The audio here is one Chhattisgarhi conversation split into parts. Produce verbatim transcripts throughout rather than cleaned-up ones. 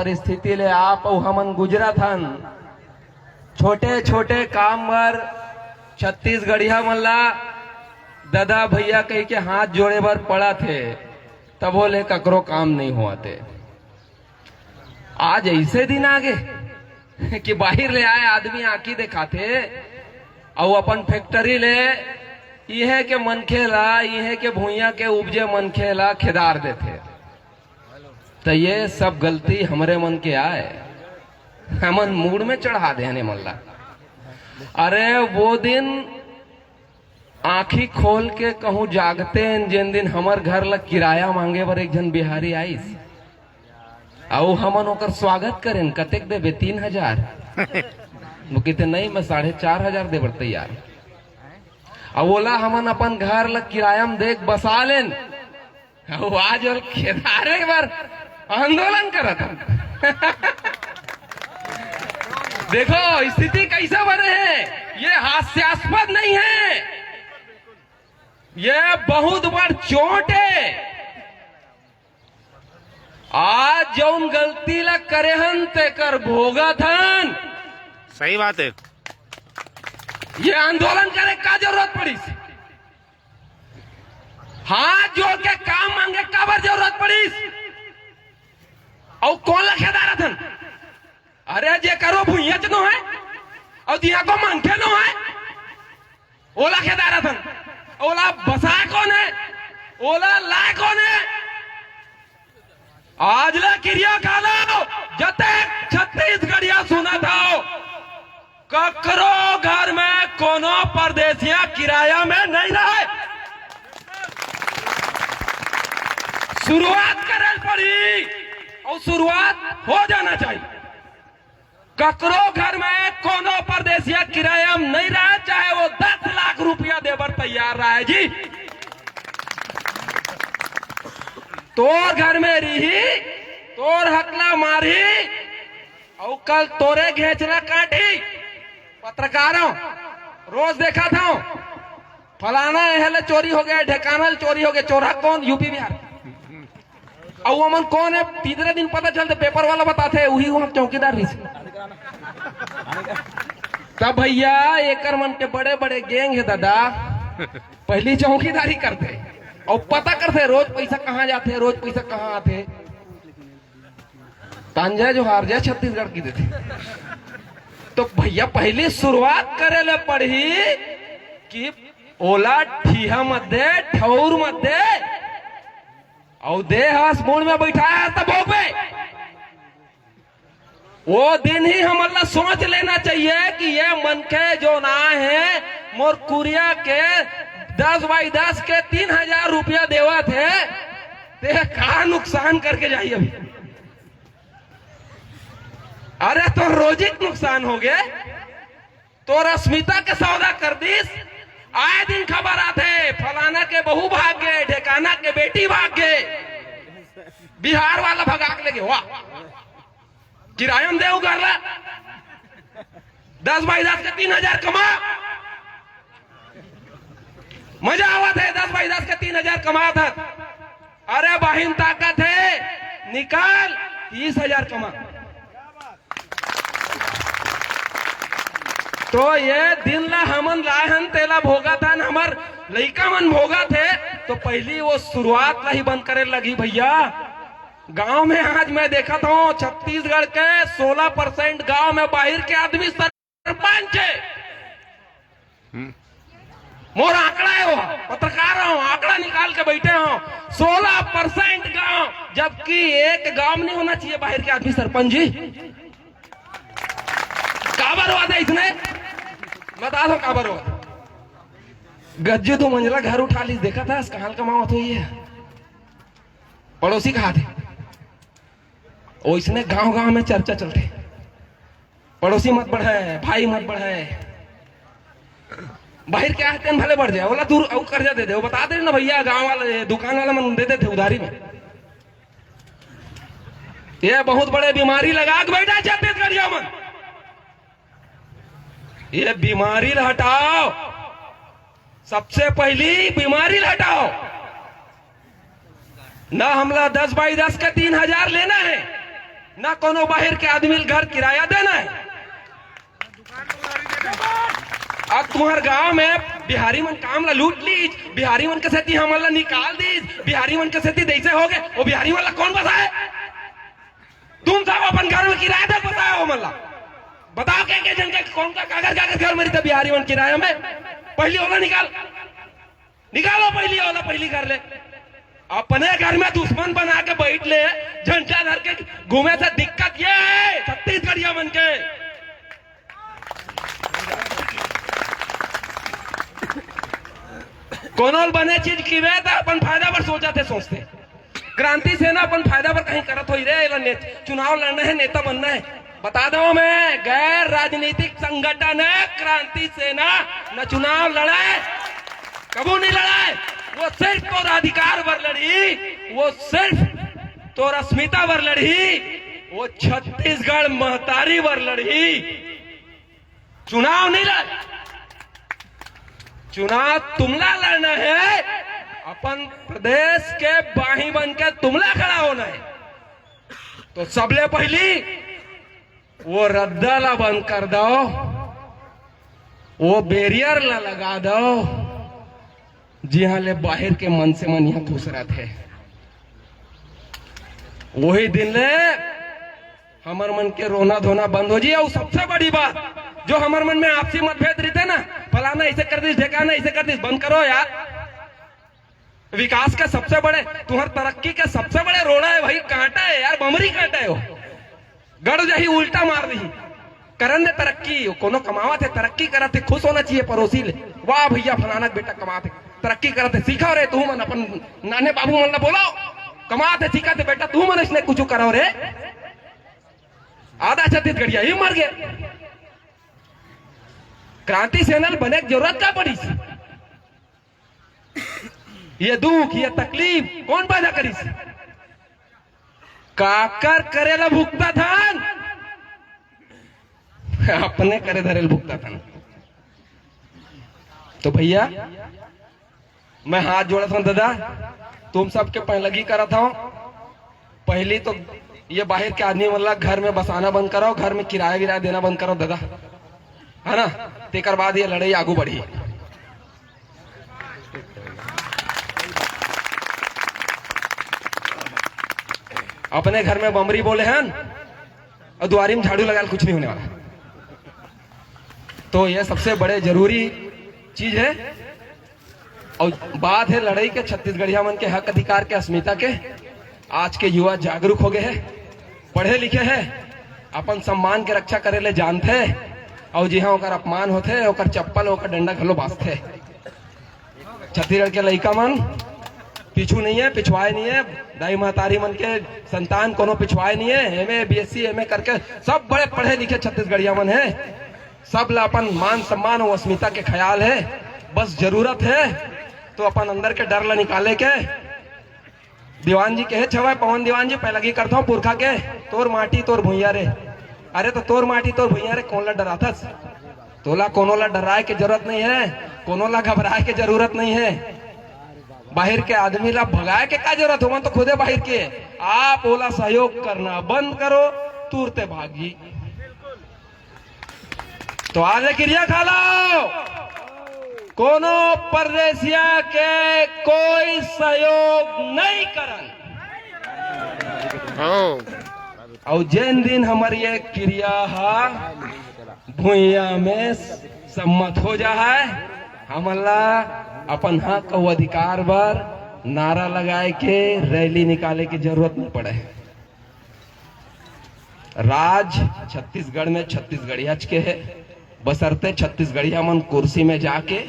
स्थिति ले आप अउ हमन गुजरत हन। छोटे-छोटे काम बर छत्तीसगढ़िया मन ला ददा भैया कहि के हाथ जोड़े बर पड़त हे, तभो ले ककरो काम नइ होवत हे। आज अइसे दिन आगे कि बाहिर ले आए आदमी आँखी देखाथे अउ अपन factory ले इहें के मनखे ला, इहें के भुइयां के उपजे मनखे ला खेदार देथे। त ये सब गलती हमरे मन के आय, हमन मूड़ में चढ़ा देन ए मन ला। अरे वो दिन आँखी खोल के कहूँ जागते हन, जेन दिन हमर घर ला किराया मांगे बर एक झन बिहारी आइस, अउ हमन ओकर स्वागत करेन, "कतेक देबे?" "तीन हजार।" वो कहिथे, "नहीं, मैं साढ़े चार हजार दे बर तैयार।" अउ ओला हमन अपन घर ला किराया में देख बसा लेन। अउ आज ओला खेदारे बर आंदोलन करत हन। देखो, स्थिति कैसे बने हे, ये हास्यास्पद नहीं है, ये बहुत बड़ चोट है। आज जौन गलती ला करे हन, तेकर भोगत हन। सही बात है। ये आंदोलन करे का जरूरत पड़िस? हाथ जोड़ के काम मांगे काबर जरूरत पड़िस? अउ कोन ला खेदारत हन? अरे, जेकरो भुइयाच नो है, अउ जिहां को मनखे नो है, ओला खेदारत हन। ओला बसाए कोन है? ओला लाए कोन है? आज ला किरिया खा लो, जतेक छत्तीसगढ़िया सुनत हव, ककरो घर में कोनो परदेसिया किराया में नहीं रहे। शुरुआत करे पड़ी अउ शुरुआत हो जाना चाहिए। ककरो घर में कोनो परदेसिया किराया में नहीं रहे, चाहे वो दस लाख रुपया देबर तैयार रहे जी। तोर घर में रही, तोर हकला मारही, अउ कल तोरे घेंचला काटही। पत्रकार हंव, रोज देखत हंव, फलाना एहले चोरी हो गया, ढेकाना ले चोरी हो गया। चोरहा कौन? यूपी बिहार। अउ ओमन कौन है? तीसरे दिन पता चलथे, पेपर वाला बताथे, उही वहां चौकीदार रहिस। तब भैया, एकर मन के बड़े बड़े गैंग है दादा, पहली चौकीदारी करथे अउ पता करथे रोज पैसा कहाँ जाथे, रोज पैसा कहाँ आथे। तांजा जोहार जय छत्तीसगढ़ कहि देथे। तो भैया, पहली शुरुआत करे ले पड़ही कि ओला ठीहा मत दे, ठौर मत दे, अउ दे हस मूड़ में बैठाए हस त भोगबे। वो दिन ही हमन ला सोच लेना चाहिए कि ये मनखे जो ना है, मोर कुरिया के दस बाई दस के तीन हजार रुपया देवत है, ते का नुकसान करके जाही अभी? अरे, तोर रोजी के नुकसान हो गे, तोर अस्मिता के सौदा कर दिस। आए दिन खबर आथे, फलाना के बहू भाग गे, ढेकाना के बेटी भाग गे, बिहार वाला भगा के लेगे। वाह, किराया में दे उघर ला, दस बाई दस के तीन हजार कमा, मजा आवत है, दस बाई दस के तीन हजार कमात हस। अरे बहिन, ताकत है, निकाल, तीस हजार कमा। तो ये दिन ला हमन लाए हन, तेला भोगत हन, हमर लइका मन भोगत हे, तो पहली वो शुरुआत ला ही बंद करे लगही भैया। गांव में आज मैं देखत हूँ, छत्तीसगढ़ के सोलह परसेंट गांव में बाहिर के आदमी सरपंच हे। हम्म। मोर आंकड़ा हे, वो पत्रकार हूँ, आंकड़ा निकाल के बैठे हूँ, सोलह परसेंट गांव, जबकि एक गांव में नहीं होना चाहिए बाहिर के आदमी सरपंच जी। काबर होवत हे इसने? बता दो काबर होवत हे। गज्जू दू मंजिला घर उठा लिस, देखत हस कहाँ ले कमावत होही ये। पड़ोसी कहाथे। ओइसने गांव-गांव में चर्चा चलथे, पड़ोसी मत बढ़े, भाई मत बढ़े। बाहिर के आथे तेन भले बढ़ जाए, ओला दूर अउ कर्जा दे दे, वो बता दे ना भैया, गांव वाला, ये दुकान वाला मन दे देथे उधारी में। ये बहुत बड़े बीमारी लगा के बैठा हे छत्तीसगढ़िया मन। ये बीमारी ला हटाओ, सबसे पहली बीमारी ला हटाओ। ना हमला दस बाई दस का तीन हजार लेना हे, ना कोनो बाहिर के आदमी ल घर किराया देना हे। अब तुंहर गांव में बिहारी मन काम ला लूट लीस, बिहारी मन के सेती हमन ला निकाल दीस, बिहारी मन के सेती जैसे हो गए, वो बिहारी मन ला कौन बसाए? तुम सब अपन घर में किराया दे, बताओ हमन ला। बताओ के के जन के कौन का कागर कागर घर में रहिथे बिहारी मन किराया में? पहली ओला निकाल, निकालो पहली ओला, पहली घर ले। अपने घर में दुश्मन बना के बैठ ले, झंडा धर के घूमे से दिक्कत ये हे छत्तीसगढ़िया मन के। कोनो ल बने चीज किवे त अपन फायदा बर सोचत हे, सोचथे। क्रांति सेना अपन फायदा बर कहीं करत होही रे, एला ने-, चुनाव लड़ना हे, नेता बनना हे। बता दो मैं, गैर राजनीतिक संगठन हे क्रांति सेना, न चुनाव लड़े, कभू नहीं लड़े। वो सिर्फ तोर अधिकार बर लड़ही, वो सिर्फ तोर अस्मिता बर लड़ही, वो छत्तीसगढ़ महतारी बर लड़ही। चुनाव नहीं लड़, चुनाव तुमला लड़ना हे, अपन प्रदेश के बाही बन के तुमला खड़ा होना हे। तो सबले पहली वो रद्दा ला बंद कर दो, वो बैरियर ला लगा दो, जिहां ले बाहिर के मनसे मन इहां घुसरत हे। वही दिन ले हमर मन के रोना धोना बंद हो जी। अउ सबसे बड़ी बात, जो हमर मन में आपसी मतभेद रहिथे ना, फलाना ऐसे कर दिस, ढेकाना ऐसे कर दिस, बंद करो यार। विकास का सबसे बड़े, तुंहर तरक्की के सबसे बड़े रोड़ा हे भाई, कांटा हे यार, बमरी कांटा हे वो। गड़ जाही, उल्टा मार दीही। करन दे तरक्की, कोनो कमावत हे, तरक्की करत हे, खुश होना चाहिए पड़ोसी ले। वाह भैया, फलाना के बेटा कमात हे, तरक्की करत हे, सीखो रे तुहू मन, अपन नाने बाबू मन ला बोलो, कमात हे, सीखत हे बेटा, तुहू मन इसने कुछ करो रे। आधा छत्तीसगढ़िया ही मर गए। क्रांति सेना ल बने के जरूरत का पड़िस? ये दुख, ये तकलीफ कौन पैदा करिस? काकर करे ला भुगतत हन? अपने करे धरे ल भुगतत हन। तो भैया, मैं हाथ जोड़त हूं दादा, तुम सबके पैलगी करत हूं। पहली तो ये बाहर के आदमी मन ला घर में बसाना बंद करो, घर में किराया विराया देना बंद करो दादा, है ना? तेकर बाद ये लड़ाई आगू बढ़ी। अपने घर में बमरी बोले हन और दुआरी में झाड़ू लगा ले, कुछ नहीं होने वाला। तो ये सबसे बड़े जरूरी चीज है। और बात है लड़ाई के, छत्तीसगढ़िया मन के हक अधिकार के, अस्मिता के। आज के युवा जागरूक हो गए हैं, पढ़े लिखे हैं, अपन सम्मान के रक्षा करे ले जानथे, और जिहां ओकर अपमान होथे, ओकर चप्पल, ओकर डंडा घलो बाजथे। छत्तीसगढ़ के लइका मन पीछू नहीं है, पिछवाए नहीं है, दाई महतारी मन के संतान कोनो पिछवाए नहीं है। एमए, बीएससी, एमए करके सब बड़े पढ़े लिखे छत्तीसगढ़िया मन है। सब ला अपन मान सम्मान और अस्मिता के ख्याल है, बस जरूरत है तो अपन अंदर के डर ला निकाले के। दीवान जी कहे छवय, पवन दीवान जी, पैलगी करथव पुरखा के, तोर माटी तोर भुइयां रे। अरे तो तोर माटी तोर भुइयां रे, कोन ला डराथस? तोला कोनो ला डराए के जरूरत नहीं है, कोनो ला घबराए के जरूरत नहीं है। बाहिर के आदमी ला भगाए के का जरूरत? ओमन तो खुदे बाहिर के। आप ओला सहयोग करना बंद करो, तुरते भागी। तो आज किरिया खा लो, कोनो परदेसिया के कोई सहयोग नहीं करन। हाँ। और जेन दिन हमर ये किरिया हा भुइया में सम्मत हो जा है, हमन ला अपन हक अउ अधिकार बर नारा लगाए के, रैली निकाले के जरूरत नहीं पड़े। राज छत्तीसगढ़ में छत्तीसगढ़ियाच के है, बसरते छत्तीसगढ़िया मन कुर्सी में जाके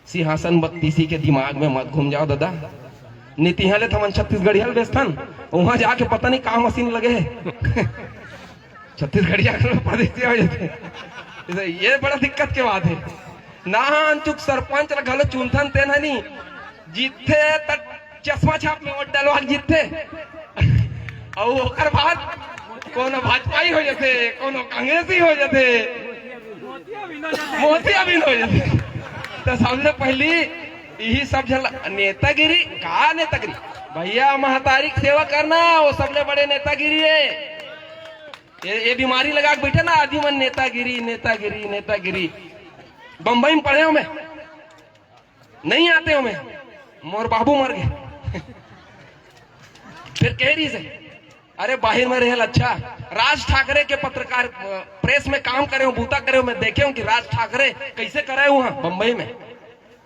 सिंहासन बत्तीसी के दिमाग में मत घूम जाओ दादा। नीति ले तो हमन छत्तीसगढ़िया ल बेचथन, वहां जाके पता नहीं का मशीन लगे है। छत्तीसगढ़िया घलो परदेसिया हो जाथे। ये बड़ा दिक्कत के बात है। ना अनचुक सरपंच ला घलो चुनथन, तेन ह नी जीतथे त चश्मा छाप में वोट डलवा के जीतथे। अउ ओकर बाद कोनो भाजपाई हो जाथे, कोनो कांग्रेसी हो जाथे, मोतियाबिंद हो जाथे। तो सबले पहली यही सब झन नेतागिरी का नेतागिरी, भैया महतारी के सेवा करना, वो सबले बड़े नेतागिरी है। ये, ये बीमारी लगा के बैठे ना आदमी मन, नेतागिरी, नेतागिरी, नेतागिरी। बम्बई में पढ़े हो मैं, नहीं आते हो मैं, मोर बाबू मर गए। फिर कह रही से, अरे बाहर में रहे अच्छा। राज ठाकरे के पत्रकार, प्रेस में काम करे हो, बूता करे हो, मैं देखे हूं कि राज ठाकरे कैसे करे हुआ बम्बई में।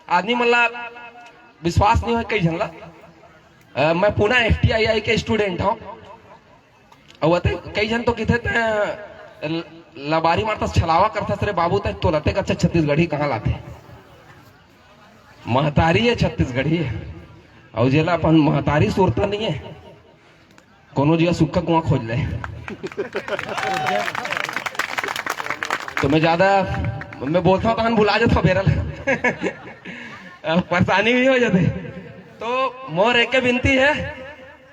आदमी मन ला विश्वास नहीं हो कई झन ला। अ, मैं पुणे एफटीआईआई के स्टूडेंट हूं। अउ अते कई झन तो किथे ते ल-, लबारी मारता, छलावा करता, "अरे बाबू, ते तोला ते अच्छा छत्तीसगढ़ी कहाँ लाते?" महतारी है छत्तीसगढ़ी है। अउ जेला अपन महतारी सुरता नहीं है, कोनो जिया सुक्खा कुआं खोज ले। तो मैं ज्यादा, मैं बोलता हूँ तहन भुला जाता बेरा ल। परेशानी भी हो जाते। तो मोर एक विनती है,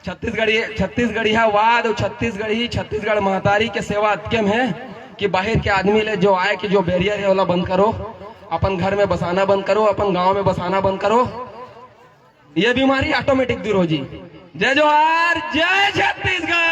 छत्तीसगढ़ी, छत्तीसगढ़िया वाद अउ छत्तीसगढ़ी, छत्तीसगढ़ महतारी के सेवा अतके में है कि बाहर के आदमी ले जो आए कि जो बैरियर है, ओला बंद करो, अपन घर में बसाना बंद करो, अपन गांव में बसाना बंद करो। ये बीमारी ऑटोमेटिक दूर हो जी। जय जोहार, जय छत्तीसगढ़।